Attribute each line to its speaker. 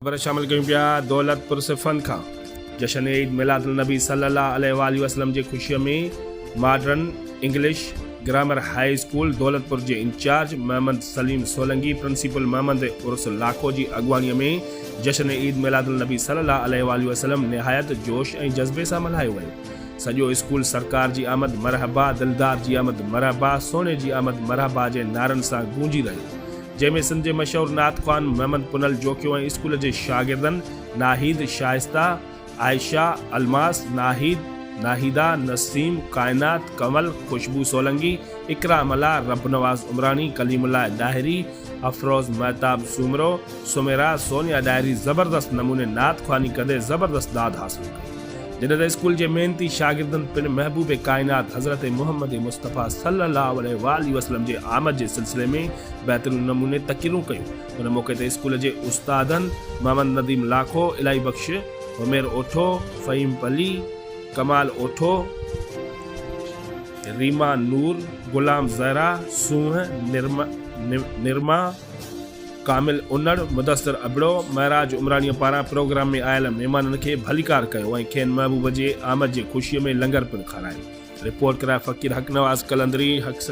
Speaker 1: خبر شامل ڪيون پيا دولتپور صفن کان جشن عيد ميلاد النبي صلي الله عليه واٰله وسلم جي خوشي ۾ modern English grammar high school Daulatpur جي انچارج محمد سليم سولنگي پرنسپل محمد عرس لاکو جي اڳواڻي ۾ جشن عيد ميلاد النبي صلي الله عليه واٰله وسلم نهايت جوش ۽ جذبي سان ملهايو ويو سڄو اسڪول سرڪار جي آمد مرحبا دلدار جي آمد مرحبا سهڻي جي آمد مرحبا جي نعرن سان گونجي رهيو جنهن ۾ سنڌ جي مشهور نعت خوان محمد پنهل جوکيو ۽ اسڪول جي شاگردن ناهيد، شائسته، عائشه، الماس، ناهيد، ناهيده، نسيم، ڪائنات، ڪنول، خوشبو سولنگي، اقرا ملاح، ربنواز عمراڻي، ڪليم الله ڏاهري، افروز مهتاب سومرو، سميرا، سونيا ڏاهري زبردست نموني نعت خواني ڪندي زبردست داد حاصل ڪئي. جڏهن ته اسڪول جي محنتي شاگردن پڻ محبوب ڪائنات حضرت محمد مصطفيٰ صلي الله عليه واٰله وسلم جي آمد جي سلسلي ۾ بهترين نموني تقريرون ڪيون. ان موقعي تي اسڪول جي استادن محمد نديم لاکو، الاهي بخش، حمير اوٺو، فهيم پلي، ڪمال اوٺو، ريما نور، غلام زهرا، سونهن، نرما، ڪامل انڙ، مدثر ابڙو، معراج عمراڻيء پاران پروگرام ۾ آيل مهمانن کي ڀليڪار ڪيو ۽ کين محبوب جي آمد جي خوشيء ۾ لنگر پڻ کارايو. رپورٽ ڪرائي فقير حق نواز قلندري، حق.